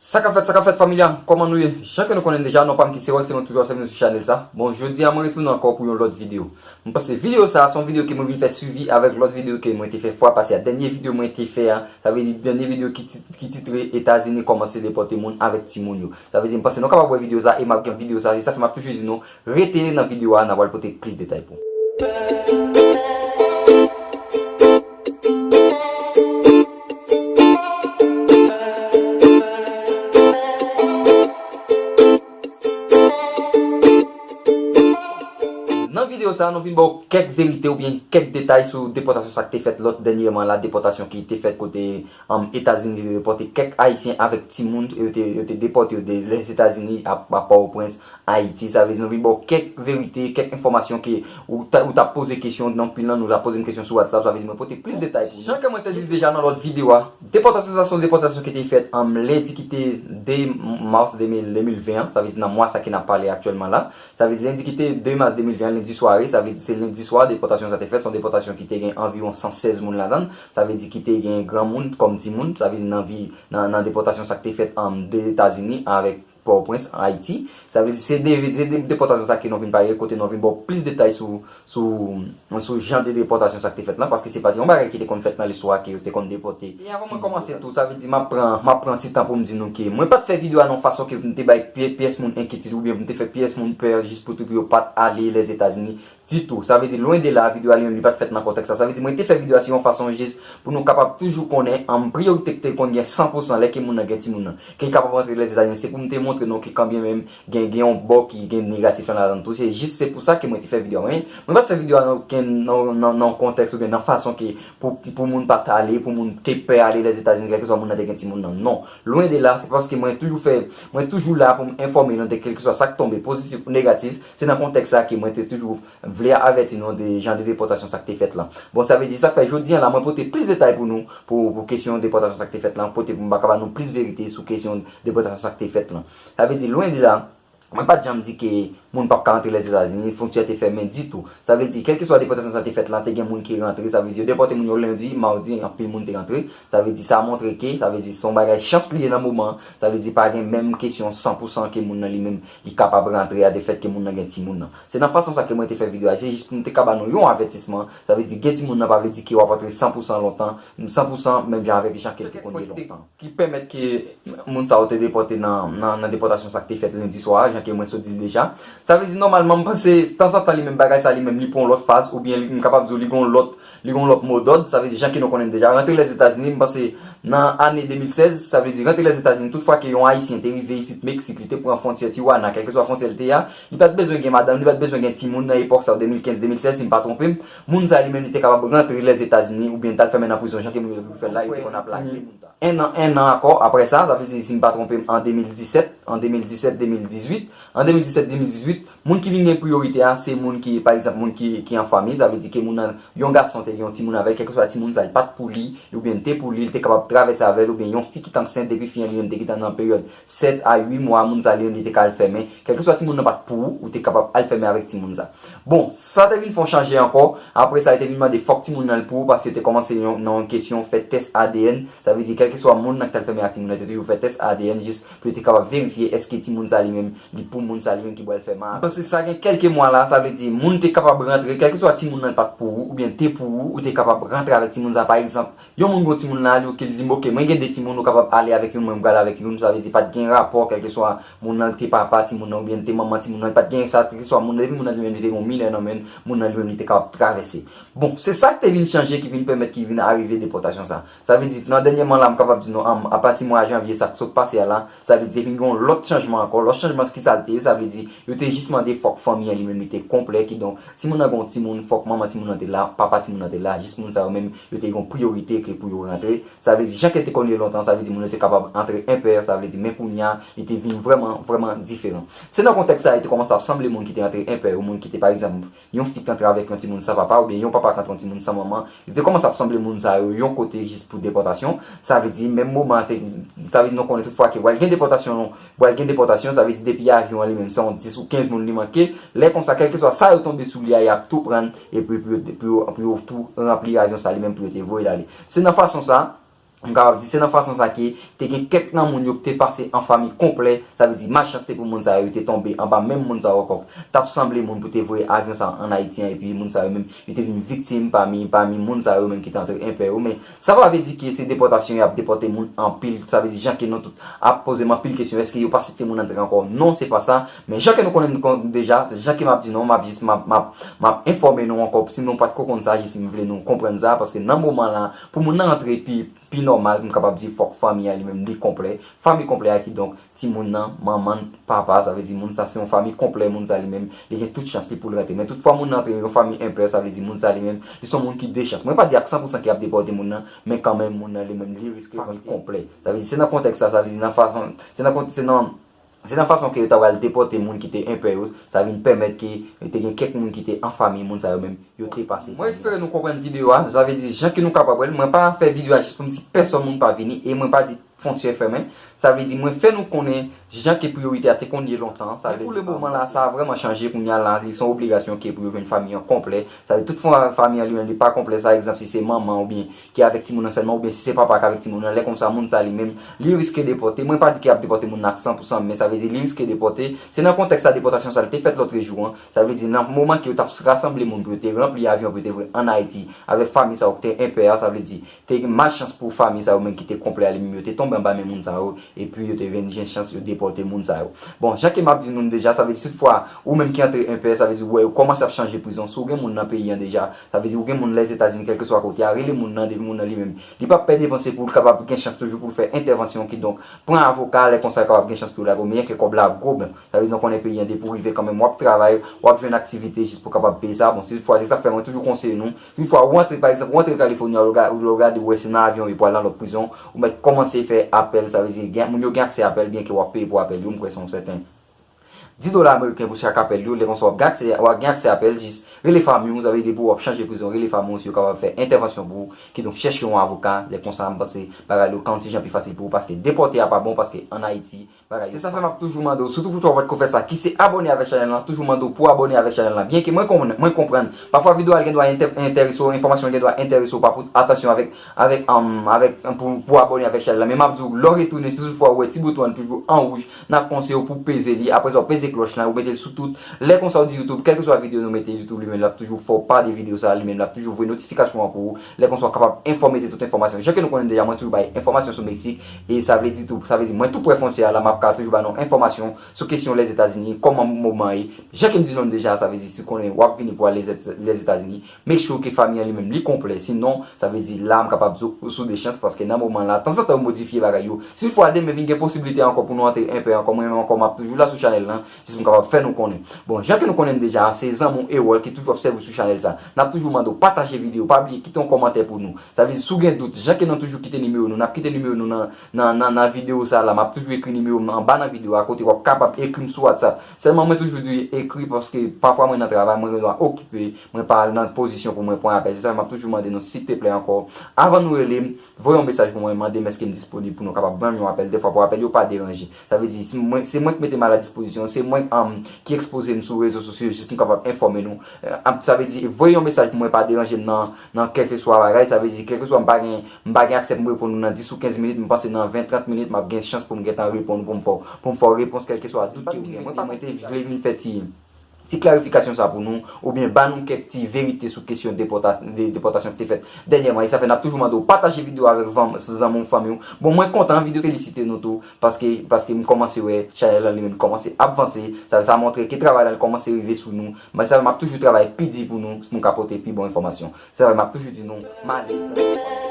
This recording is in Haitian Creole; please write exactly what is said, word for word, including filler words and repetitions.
Sa k ap fèt, sa k ap fèt, fanmi a? Kòman nou ye? Jan ke nou konnen deja, non pa m ki se Wòl, se mwen toujou ap sèvi nou sou chanèl sa. Bon, jodi a mwen retounen ankò pou yon lòt videyo. Mwen panse videyo sa a se yon videyo ke mwen vin fè swivi avèk lòt videyo ke mwen te fè fwa pase a. Dènye videyo mwen te fè a, sa vle di dènye videyo ki tit-, ki titre Etazini kòmanse depòte moun avèk timoun yo. Sa vle di, mwen panse nou kapab wè videyo sa, e m ap gen videyo sa, se sa fè m ap toujou di nou, rete nan videyo a, n a pral pote plis detay pou. Nan videyo sa, nou vin ba w kèk verite oubyen kèk detay sou depòtasyon sa k te fèt lòt dènyèman la, depòtasyon ki te fèt kote, um, Etazini te depòte kèk Ayisyen avèk timoun, yo te, yo te depòte yo de Lèzetazini a, a Pòtoprens, Ayiti. Sa vle di nou vin ba w kèk verite, kèk enfòmasyon ke ou ta, ou t ap poze kesyon, anpil nan nou t ap poze m kesyon sou WhatsApp, sa vle di mwen pote plis detay pou nou. Jan ke mwen te di deja nan lòt videyo a, depòtasyon sa se yon depòtasyon ki te fèt, um, lendi ki te de mas de mil, de mil ven an, sa vle di nan mwa sa ke n ap pale aktyèlman la. Sa vle di lendi ki te de mas de mil ven an, lendi sware, sa vle di se lendi swa depòtasyon sa te fèt, se yon depòtasyon ki te gen anviwon san sèz moun ladan l, sa vle di ki te gen granmoun kòm timoun, sa vle di nan vi, nan, nan depòtasyon sa k te fèt, um, de Etazini avèk Pòtoprens, Ayiti. Sa vle di se de, de, de, depòtasyon sa ke nou vin pale, kote nou vin ba w plis detay sou, sou, sou jan de depòtasyon sa k te fèt lan, paske se pa t yon bagay ki te konn fèt nan listwa ke yo te konn depòte. E avan mwen kòmanse tou, sa vle di m ap pran, m ap pran ti tan pou m di nou ke mwen pa t fè videyo a nan yon fason ke m te bay pye-, pyès moun enkyetid oubyen m te fè pyès moun pè jis pou tou pou yo pa t ale Lèzetazini ditou. Sa vle di, lwen de la, videyo a li menm li pa t fèt nan kontèks sa. Sa vle di, mwen te fè videyo a se yon fason jis pou nou kapab toujou konnen, an, priyorite ki te konn gen san pou san lè ke moun nan gen timoun nan, ke l kapab rantre Lèzetazini. Se pou m te montre nou ke kanmenm gen, gen yon bò ki gen negatif lan ladan l tou. Se jis, se pou sa ke mwen te fè videyo a. Mwen, mwen pa t fè videyo a nan okenn, nan, nan, nan yon kontèks oubyen nan fason ke pou, pou moun pa t ale, pou moun te pè ale Lèzetazini, kèlkeswa moun nan te gen timoun nan. Non. Lwen de la, se paske mwen toujou fè, mwen toujou la pou m enfòme nou de kèlkeswa sa k tonbe, pozitif ou negatif. Se nan kontèks sa ke mwen te toujou vle avèti nou de jan de depòtasyon sa k te fèt lan. Bon, sa vle di, sa k fè jodi a la, mwen pote plis detay pou nou, pou, pou kesyon depòtasyon sa k te fèt lan, pote pou m pa ka ba nou plis verite sou kesyon depòtasyon sa k te fèt lan. Sa vle di, lwen de la, mwen pa t janm di ke moun p ap ka rantre Lèzetazini, fwontyè te fèmen ditou. Sa vle di, kèlkeswa depòtasyon sa te fèt lan, te gen moun ki rantre, sa vle di, yo depòte moun yo lendi, madi, anpil moun te rantre. Sa vle di, sa montre ke, sa vle di, se yon bagay chans li ye nan moman an. Sa vle di, pa gen menm kesyon san pou san ke moun nan li menm, li kapab rantre a, de fèt ke moun nan gen timoun nan. Se nan fason sa ke mwen te fè videyo a, se jis pou m te ka ba nou yon avètisman. Sa vle di, gen timoun nan pa vle di ke w ap antre san pou san lontan, san pou san menm jan avèk jan ke l te konn ye lontan. Ki pèmèt ke moun sa yo te depòte nan, nan, nan depòtasyon sa k te fèt lendi swa a, jan ke mwen sot di l deja. Sa vle di, nòmalman, m panse, tanzantan, li menm bagay sa, li menm, li pran yon lòt faz, oubyen li, m kapab di w, li gen yon lòt, li gen yon lòt modòd, sa vle di, jan ke nou konnen l deja. Rantre Lèzetazini, m panse, nan ane de mil sèz, sa vle di, rantre Lèzetazini, tout fwa ke yon Ayisyen te rive isit Meksik, li te pran fwontyè Tijuana, kèlkeswa fwontyè l te ye a, li pa t bezwen gen madanm, li pa t bezwen gen timoun nan epòk sa yo, de mil kenz, de mil sèz, si m pa twonpe m, moun sa, li menm, li te kapab rantre Lèzetazini, oubyen t al fèmen nan prizon, jan ke moun yo toujou fè l la, yo te konn ap lage moun sa. En an, en an ankò, apre sa, sa vle di, si m pa twonpe m, an de mil disèt, an de mil disèt, de mil dizuit, an de mil disèt, de mil dizuit, moun ki vin gen priyorite a, se moun ki, pa egzanp, moun ki, ki an fanmi, sa vle di ke moun nan, yon gason te gen yon timoun avè l, kèlkeswa timoun sa, li pa t pou li, oubyen l te pou li, li te kapab travèse avè l, oubyen yon fi ki t ansent, depi fi an li menm te gentan nan peryòd sèt a uit mwa, moun sa li menm, li te ka al fèmen. Kèlkeswa timoun nan pa t pou ou, ou te kapab al fèmen avèk timoun sa. Bon, sa te vin fè yon chanje ankò. Apre sa, yo te vin mande fòk timoun nan li pou ou, paske yo te kòmanse yon, nan yon kesyon fè tès A D N. Sa vle di, kèlkeswa moun nan ki t al fèmen ak timoun nan, yo te toujou fè tès A D N jis pou yo te kapab verifye èske timoun sa li menm, li pou moun sa li menm ki pral fèmen a. M panse sa gen kèlke mwa la, sa vle di, moun te kapab rantre, kèlkeswa timoun nan pa t pou ou, oubyen te pou ou, ou te kapab rantre avèk timoun sa. Pa egzanp, yon moun gen yon timoun la, li, ke l di m, "Oke, mwen gen de timoun, ou kapab ale avèk youn, mwen m pral avèk youn." Sa vle di, pa t gen rapò, kèlkeswa moun nan te papa timoun nan, oubyen te manman timoun nan, li pa t gen sa, kèlkeswa moun nan, depi moun nan li menm, li te gen yon minè nan men l, moun nan li menm, li te kapab travèse. Bon, se sa k te vin chanje, ki vin pèmèt, ki vin arive depòtasyon sa. Sa vle di, nan dènyèman la, m kapab di nou, ann, apati mwa janvye, sa k sot pase a la, sa vle di, te vin gen yon lòt chanjman ankò. Lòt chanjman, ki sa l te ye? Sa vle di, yo te jis mande fòk fanmi an li menm li te konplè, kidonk, si moun nan gen yon timoun, fòk manman timoun nan te la, papa timoun nan te la, jis moun sa yo menm, yo te gen yon priyorite ke pou yo rantre. Sa vle di, jan ke te konn ye lontan, sa vle di, moun yo te kapab antre enpè, sa vle di, men kounye a, li te vin vrèman, vrèman diferan. Se nan kontèks sa, yo te kòmanse ap sanble moun ki te antre enpè, ou moun ki te, pa egzanp, yon fi k antre avèk yon timoun san papa, oubyen yon papa k antre yon timoun san manman, yo te kòmanse ap sanble moun sa yo yon kote jis pou depòtasyon. Sa vle di, menm moman an te, sa vle di, nou konnen tout fwa ke pral gen depòtasyon, pral gen depòtasyon, sa vle di, depi avyon an li menm, se yon dis ou kenz moun li manke. Lè konsa, kèlkeswa sa yo tonbe sou li a, y ap tou pran, epi pou yo, pou yo, pou yo tou ranpli avyon sa li menm pou yo te voye l ale. Se nan fason sa, M kapab di se nan fason sa ke te gen kèk nan moun yo ki te pase an fanmi konplè, sa vle di malchans te pou moun sa yo, yo te tonbe anba menm moun sa yo ankò. T ap sanble moun pou te voye avyon sa an Ayiti an, epi moun sa yo menm, yo te vin viktim pami, pami moun sa yo menm ki te antre enpè yo. Men sa pa vle di ke se depòtasyon y ap depòte moun anpil, sa vle di jan ke nou tout ap poze m anpil kesyon, èske yo pa aksepte moun antre ankò? Non, se pa sa. Men jan ke nou konnen n kon-, deja, jan ke m ap di nou, m ap jis, m ap, m ap, m ap enfòme nou ankò, si nou pa t ko konn sa, jis m vle nou konprann sa, paske nan moman la, pou moun nan antre pi, pi nòmal, m kapab di fòk fanmi a li menm li konplè. Fanmi konplè a kidonk, timoun nan, manman n, papa, sa vle di moun sa se yon fanmi konplè, moun sa li menm, li gen tout chans li pou l rantre. Men tout fwa moun nan antre yon fanmi enpè, sa vle di moun sa li menm, li se yon moun ki de chans. Mwen pa di ak san pou san ke y ap depòte moun nan, men kanmenm moun nan li menm, li riske fanmi konplè. Sa vle di se nan kontèks sa, sa vle di nan fason, se nan kont-, se nan Se nan fason ke yo ta pral depòte moun ki te enpè yo, sa vin pèmèt ke te gen kèk moun ki te an fanmi moun sa yo menm, yo te pase. Mwen espere nou konprann videyo a, sa vle di jan ke nou kapab wè l, mwen pa fè videyo a jis pou m di pèsòn moun pa vini, e mwen pa di fwontyè fèmen, sa vle di mwen fè nou konnen jan ke priyorite a te konn ye lontan, sa vle di pou le moman la, sa vrèman chanje kounye a la, li se yon obligasyon ke pou yo jwenn fanmi an konplè, sa vle di tout fwa fanmi an li menm li pa konplè, sa egzanp si se manman oubyen ki avèk timoun nan sèlman, oubyen si se papa k avèk timoun nan, lè konsa moun sa li menm, li riske depòte. Mwen pa di ke y ap depòte moun nan ak san pou san, men sa vle di li riske depòte. Se nan kontèks sa depòtasyon sa li te fèt lòtrejou an. Sa vle di nan moman ke yo t ap rasanble moun pou yo te ranpli avyon pou yo te voye ann Ayiti avèk fanmi sa yo ki te enpè a, sa vle di te gen malchans pou fanmi sa yo menm ki te konplè a li menm yo te tonbe anba men moun sa yo, epi yo te vin gen chans yo depòte moun sa yo. Bon, jan ke m ap di nou deja, sa vle di si toutfwa ou menm ki antre enpè, sa vle di ou wè yo kòmanse ap chanje prizon, si w gen moun nan peyi an deja, sa vle di ou gen moun Lèzetazini, kèlkeswa kote a, rele moun nan, depi moun nan li menm, li p ap pèdi panse pou l kapab gen chans toujou pou l fè entèvansyon, kidonk, pran avoka, lè konsa l kapab gen chans pou l lage w, men ke kòb la gwo, bon, sa vle di nou konnen peyi an, depi w rive kanmenm, w ap travay, w ap jwenn aktivite jis pou w kapab peye sa, bon, se toutfwa, se sa k fè mwen toujou konseye nou, si toutfwa ou antre, pa egzanp, ou antre Kalifòni a, lè w ga-, lè w gade, ou wè se nan avyon, epi w al nan lòt prizon, ou mèt kòmanse fè apèl, sa vle di, gen, moun yo gen aksè apèl, byen ke w ap peye pou apèl yo, m kwè se yon sèten dis dola ameriken pou chak apèl yo, lè konsa w ap gen aksè, w ap gen aksè apèl, jis rele fanmi w, sa vle di depi w ap chanje prizon, rele fanmi w si yo kapab fè entèvansyon pou ou, kidonk chèche yon avoka, lè konsa m panse bagay yo ka yon ti jan pi fasil pou ou, paske depòte a pa bon, paske ann Ayiti, bagay yo. Se sa fè m ap toujou mande w, sitou pou twa w pa t ko fè sa, ki se abòne avèk chanèl lan, toujou mande w pou abòne avèk chanèl lan, byen ke mwen konprann, mwen konprann, pafwa videyo a l gen dwa entè-, enterese w, enfòmasyon l gen dwa enterese w, pa pote atansyon avèk, avèk, um, avèk, pou, pou abòne avèk chanèl lan, men m ap di w, lè w retounen, si toutfwa w wè ti bouton an toujou an wouj, n ap konseye w pou w peze li. Apre sa, w peze klòch lan, ou mete l sou tout. Lè konsa, w di YouTube, kèlkeswa videyo nou mete, YouTube li menm, l ap toujou fè w pa de videyo sa, li menm, l ap toujou voye notifikasyon an pou ou. Lè konsa, w kapab enfòme de tout enfòmasyon. Jan ke nou konnen deja, mwen toujou bay enfòmasyon sou Meksik, e sa vle di tou, sa vle di, mwen tou prè fwontyè a la, m ap ka toujou ba nou enfòmasyon sou kesyon Lèzetazini, kòman moman ye. Jan ke m di nou deja, sa vle di, si w konnen w ap vini pou al Lèzetazini, make sure ke fanmi an li menm li konplè. Sinon, sa vle di la m kapab di w sou de chans, paske nan moman la, tanzantan yo modifye bagay yo. Si toutfwa demen vin gen posiblite ankò pou nou antre enpè ankò, mwen menm ankò m ap toujou la sou chanèl lan, jis pou m kapab fè nou konnen. Bon, jan ke nou konnen deja, se zanmi w Erol ki toujou ap sèvi sou chanèl sa. N ap toujou mande w pataje videyo, pa bliye kite yon kòmantè pou nou. Sa vle di si w gen dout, jan ke nou toujou kite nimewo nou, n ap kite nimewo nou nan, nan, nan, nan videyo sa la, m ap toujou ekri nimewo m anba nan videyo a, kote w ap kapab ekri m sou WhatsApp. Sèlman mwen toujou di ekri paske pafwa mwen nan travay, mwen gen dwa okipe, mwen pa nan pozisyon pou mwen pran apèl. Se sa m ap toujou mande nou silteplè ankò, avan nou rele m, voye yon mesaj pou mwen, mande m èske m disponib pou nou kapab ban m yon apèl. Dèfwa pou apèl yo pa deranje. Sa vle di, se mwen, se mwen ki mete m a la dispozisyon, se mwen, um, ki ekspoze m sou rezo sosyo jis pou m kapab enfòme nou. Eh, sa vle di, voye yon mesaj pou mwen, pa deranje m nan, nan kèlkeswa bagay. Sa vle di, kèlkeswa m pa gen, m pa gen aksè pou m reponn ou nan dis ou kenz minit, m panse nan ven, trant minit, m ap gen chans pou m gentan reponn ou, pou m fè w, pou m fè w repons kèlkeswa dout ke ou gen. Mwen pa, mwen te vle vin fè ti, ti klarifikasyon sa pou nou, oubyen ba nou kèk ti verite sou kesyon depòta-, de, depòtasyon ki te fèt dènyèman. E sa fè n ap toujou mande w pataje videyo avèk zanm-, zanmi w, fanmi w. Bon, mwen kontan videyo, felisite nou tou, paske, paske m kòmanse wè chanèl lan li menm kòmanse ap vanse. Sa, sa montre ke travay la li kòmanse rive sou nou. Men sa, m ap toujou travay pi di pou nou, pou nou ka pote pi bon enfòmasyon. Sa, m ap toujou di nou, m ale.